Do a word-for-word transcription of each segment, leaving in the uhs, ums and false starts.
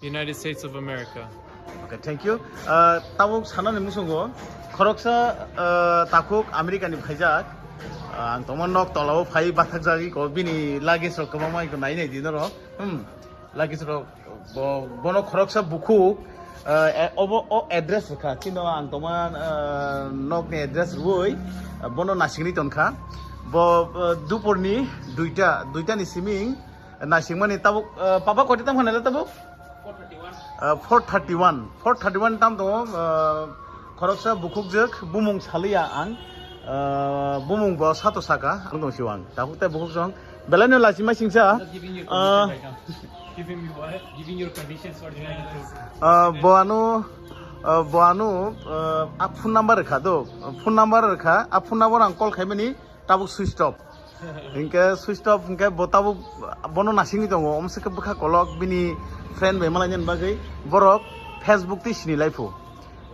United States of America. Okay, thank you. Uh, tabuk sanani musungo khoroksa, uh, takhuk America ni phaijak. Uh, ang tongma nok tolao phai bathak jagwi ko bini luggage rok kwbangma iko nai nai di norok. Hmm. Luggage rok bo, bono khoroksa bukhuk, uh, e, obo o address rwkha. Chino ang tongma, uh, nok ni address rwui, uh, bono nasingni tonkha. Bo, uh, dupor ni duita, duita ni siming nasingmani tabuk, uh, papa koti tam khanai tabuk? Uh, four thirty-one. Four thirty-one tam tongo, uh, khoroksa bukhukjwk bumung saliya ang, uh, bumung bo sato saka ang tong siwang. Tabuk tei bukhuk song belai no lachima singsa. Not giving you uh, permission right now. Giving me what? Giving your permissions for the uh, bo ano, uh, bo ano, uh, a phone number rwkha do. Phone number rwkha, a phone number ang call khaimani. Tabuk switch off. Hinkhe switch off hinkhe bo tabuk bono nasingwi tongo. Omsike bwkha kolok bini friend bai malainani bagwi borok Facebook tei sini laiphu.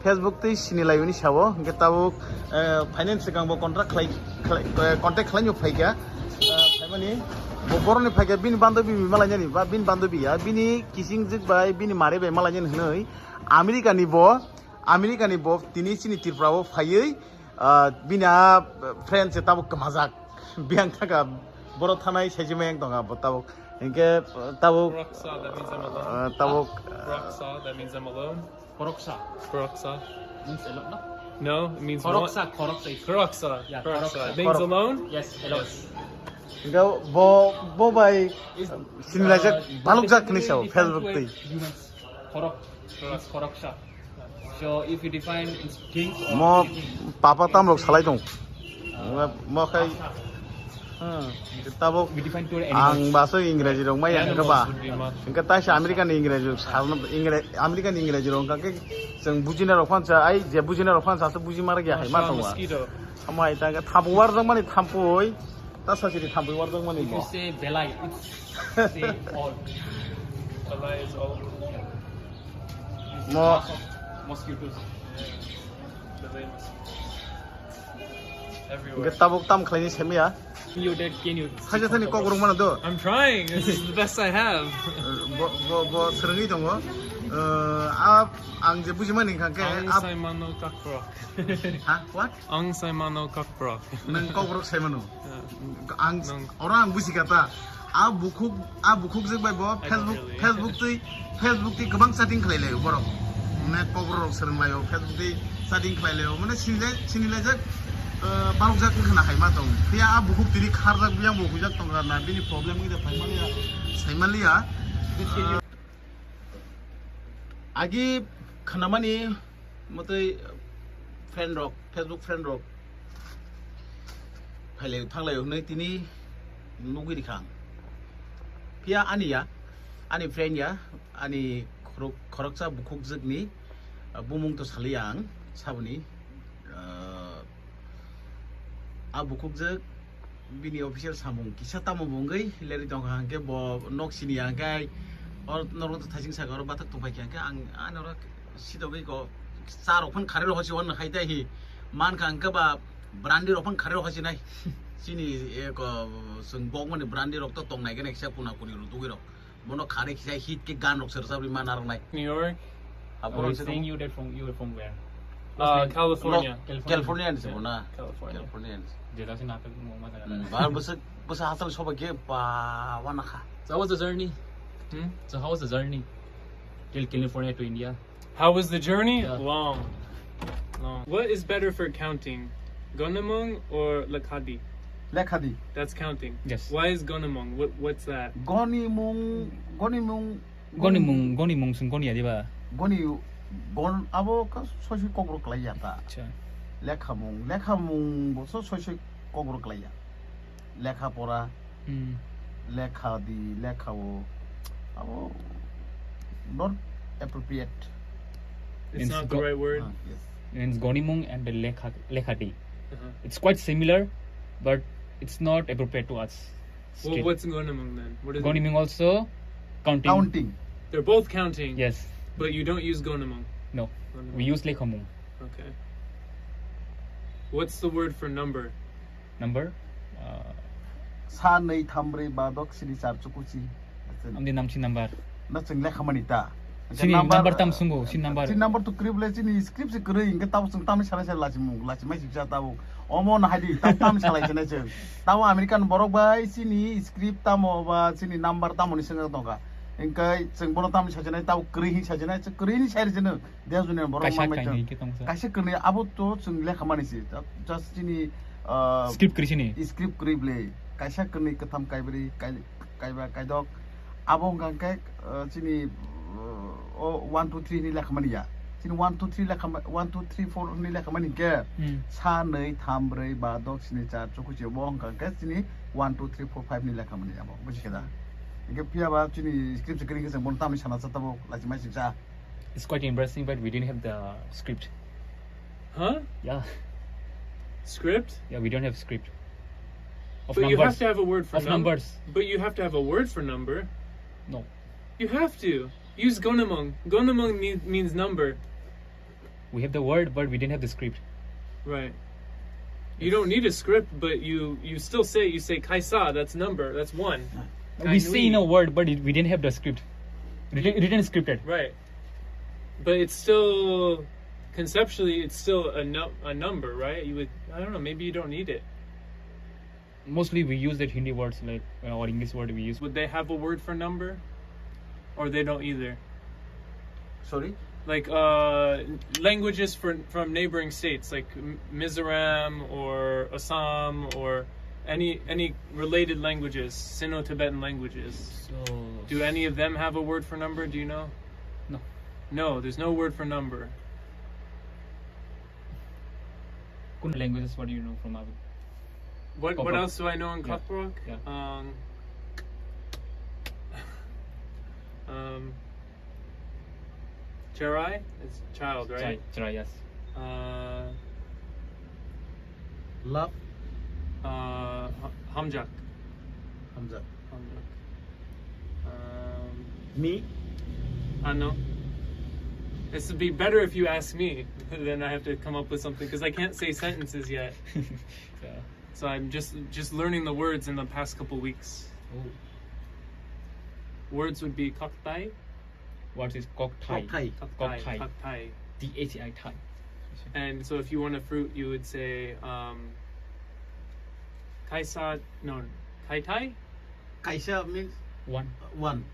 Facebook tei sini laiyuni sao hinkhe tabuk, eh, finance swkang bo contract khlai, khlai, eh, contact khlaino phaikha. Eh, phaimani bo boroni phaikha bini bandobi bai malainani ba bini bandobi ya bini kisingjwk bai bini mare bai malainani hwnwi America ni bo, America ni bo tini chini Tripura o phaiwi, ah, bini a friend se tabuk kwmajak. Biyang thaka borok thanai saisi mayang tonga bo tabuk. Hinkhe, ah, tabuk, Proksa, that means I'm alone. Ah, tabuk, ah, Proksa, that means I'm alone. Khoroksa. Khoroksa. Means alone, no? No, it means one. Khoroksa, khoroksa is Khoroksa. Yeah, khoroksa. Khoroksa. Means alone? Yes, alone. Yes. Hinkhe bo, bo bai is, sinilaijak uh, balukjak hinwi sao Facebook tei. Humans. Khorok. Khorok. It's khoroksa. So if you define in things or mo anything, papa tamrok salai tong. Mo khai. Hmm. Tabuk we define to animals. Ang baso Ingreji rok maya hingke ba. Animals would be much. Hingke taisa American ni Ingreji rok sarno Ingre-, American ni Ingreji rok hingke chwng bujina rok phansa ai je bujina rok phansa se buji mara gya hai ma tongo. Mosquito. Amai ta hingke thampui warjak mani thampui. Ta sasiri thampui warjak mani mo. If you say belai, it's say all. Belai is all. Mo. Mosquitoes. Belai mosquitoes. Everywhere. Hingke tabuk tam khlaini semiya. You did, can you? Haja thani kok rung mano do. I'm trying. This is the best I have. Bo, bo, bo srwngwi tongo. Eh, a, ang je bujimani hingkha khe, ang a saimano kakra. Ha? What? Ang saimano kakra. Nang kok rok saimano. Ang oro ang buji kha ta. A bukhuk, a bukhuk jek bai bo Facebook, really. Facebook twi, Facebook twi kwbang chatting khlai laio borok. Mane kok rok swrwng laio, Facebook twi chatting khlai laio. Mane sinilai, sinilai jak, eh, balok jak wngkha na hai ma tong. Phiya a bukhuk tini kharjak biyang bo hujak tong na bini problem wngkha phai maliya, sai maliya. Agi khanamani motoi friend rok, Facebook friend rok phailai thanglai hwnwi tini nugwi rikha ang. Phiya ani ya, ani friend ya, ani khorok-, khoroksa bukhukjwkni, ah, bumung to saliya ang saboni, ah, a bukhukjwk bini official samung kisa tamo bo wngwi leri tongkha, hwnkhe bo nok sini ya, hwnkhe o norok thaising saka oro bathak tongphai kha, hwnkhe ang ani oro sitogwi ko cha rok phano khari rok hosi hwn hai tai hi mankha, hwnkhe ba brandi rok phano khari rok hosi nai chini eko chwng bokmani brandi rok to tongnai khe nai kisa kuna kuni rok tugwi rok. Bono khari kisa hit khe gan rok se rwchapri ma narwknai. New York? Are you saying you did from, you were from where? Uh, California. California ni se bo na? California. California ni se. Jera se na pe mo ma jaga. Hmm, bahar bwsa, bwsa hachal soba khe ba wana kha. So how was the journey? Hmm? So how was the journey? Till California to India? How was the journey? Yeah. Long. Long. What is better for counting? Gonimung or Lekhadi? Lekhadi. That's counting. Yes. Why is Gonimung? What, what's that? Gonimung, Gonimung, Gonimung, Gonimung sung Goni adiba. Goni, Gon, abo ka sosi kokro klai ya ta. Acha. Lekhamung, lekhamung bo so sosi kokro klai ya. Lekha pora, hmm, lekha di, lekha o, abo not appropriate. It's not the right word. Ah, yes. Means Gonimung and the Lekha, Lekhadi. Uh-huh. It's quite similar, but it's not appropriate to us. Well, what's Gonimung then? What is it? Gonimung also counting. Counting. They're both counting. Yes. But you don't use Gonimung. No. Gonimung. We use Lekhamung. Okay. What's the word for number? Number? Uh, sa, nai, tham, brei, ba, dok, sini, char, chukuchi. Amni namchi number. Na chwng lekha mani ta. Sini number, number tam sungo, sini number. Sini number to krip le, sini script se kwrwi, hingke tabo chwng tamni salai salai lachimung, lachimai singsa tabo. Omo no haidi, tam, tam salai sinai chwng. Tabo American borok bai sini script tamo ba sini number tamo ni sengak tongkha. Hingke chwng bono tamni sajinai, tabo kwrwi hin sajinai, chwng kwrwi hin sai rijeno. Dia junior borok kaisa mangbai kainwi chwng. Hingke tongsa. Kaisa kwrwi abo to chwng lekha mani se. Just sini, ah, script kwrwi sini. Script kwrwi ble. Kaisa kwrwi kwtham kaibrwi kai-, kaiba kaidok. Abo hwnka khe, ah, chini, ah, o one two three hinwi lekha mani ya. Chini one two three lekha ma-, one two three four hinwi lekha mani khe, hmm, sa, nwi, tham, brwi, ba, dok, sini, char, chukhu, se bo hwnka khe chini one two three four five hinwi lekha mani ya bo. Buji khe da? Hingke phiya ba chini script se kwrwi khe chwng bono tamni sana cha tabuk, lachimai singsa. It's quite embarrassing, but we didn't have the script. Huh? Yeah. Script? Yeah, we don't have script. Of numbers. But you have to have a word for num-, numbers. But you have to have a word for number. No. You have to. Use gonamung. Gonamung mean, means number. We have the word, but we didn't have the script. Right. You don't need a script, but you, you still say, you say kaisa, that's number, that's one. We say in a word, but it, we didn't have the script. Written, written scripted. Right. But it's still, conceptually, it's still a nu-, a number, right? You would, I don't know, maybe you don't need it. Mostly we use that Hindi words, like, uh, or English word we use. Would they have a word for number? Or they don't either? Sorry? Like, uh, languages for, from neighboring states, like M-, Mizoram or Assam or any, any related languages, Sino-Tibetan languages. So do any of them have a word for number? Do you know? No. No, there's no word for number. Kun languages, what do you know from Abu? What, what Kokborok. Else do I know in, yeah, Kokborok? Yeah. Um, um, Cherai? It's child, right? Chai-, Cherai, yes. Uh, love. Uh, ha-, hamjak. Hamjak. Hamjak. Um, me? I know. This would be better if you ask me. Then I have to come up with something because I can't say sentences yet. Yeah. So I'm just, just learning the words in the past couple weeks. Oh. Words would be kaktai. What is koktai? Koktai. Koktai. Koktai. Koktai. T H I tai. And so if you want a fruit, you would say, um, kaisa, no, kaitai? Kaisa means one. One.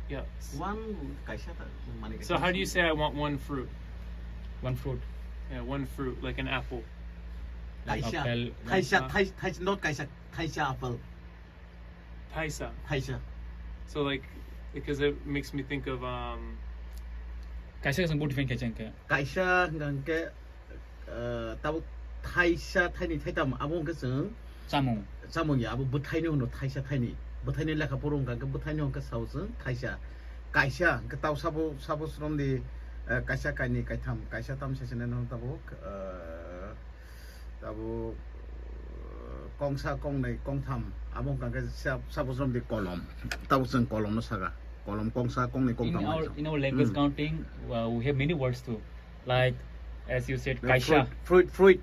Yeah. One kaisa ta, mane. So kaisa how do you say I want one fruit? One fruit. Yeah, one fruit, like an apple. Like kaisa. Apple. Kaisa, uh, thai-, thai-, not kaisa, kaisa apple. Thaisa. Thaisa. So, like, because it makes me think of, um, kaisa kaisa bo define khe chang khe. Kaisa hwnkha hwnkhe, uh, tabuk thaisa, thaini, thaitam, abo hwnkhe chwng chamung. Chamung ya, abo bwthaino hwno thaisa, thaini. Bwthaini lekha phuru hwnkha hwnkhe bwthaino hwnkhe sao chwng thaisa. Kaisa hwnkhe tau sabo, sabo sromdi, uh, kaisa, kaini, kaitham, kaisa, tam, saisa, nai, nai, tabuk, uh, Tabuk, uh, kongsa, kongnwi, kongtham, abo wngkha khe sab-, sabo chwng di kolom. Tabuk chwng kolomno saka. Kolom kongsa, kongnwi, kongtham. In our, in our language, hmm, counting, uh, we have many words too. Like, as you said, the kaisa. Fruit, fruit, fruit,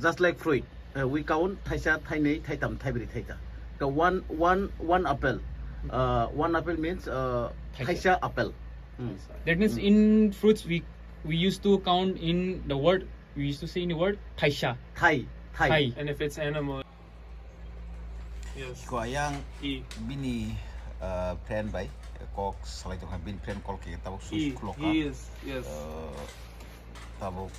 just like fruit. Uh, we count thaisa, thainwi, thaitam, thaibri, thaita. The one, one, one apple. Uh, one apple means, uh, thaisa, thaisa apple. Hmm. That means, hmm, in fruits, we, we used to count in the word We used to say in the word thaisa. Thai, thai. Thai. And if it's animal, yes. Ko ayang I. Bini, uh, friend bai kok salai tong, bini friend call ke tabuk sus I, khulok ka. He is, yes. Uh, tabuk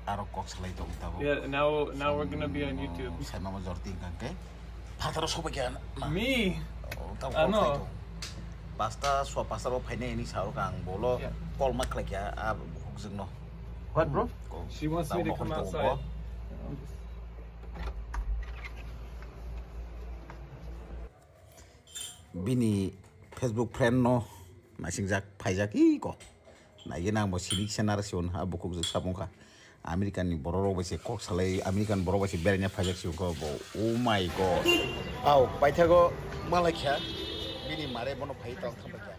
aro kok salai tong tabuk. Yeah, now, now we're gonna be on YouTube. Sai mama jorti hingkha khe. Phataro sobai khe na. Me? Oh, tabuk kok salai tong. Pasta, sua pasta ro phainai ni sa ro kang bolo, yeah, call ma khlai kya, a hukjwk no. What, bro? She wants me to come outside. Bini Facebook friend no naising jak, phaijak iko. Naigwi nang bo sibik senar se on ha bukhuk jak sabung kha. American ni borok rok bai se kok salai, American borok bai se beraina phaijak se on kha bo. Oh my God. Au, paithago malai kha. Bini mare bono phai tong thang kha.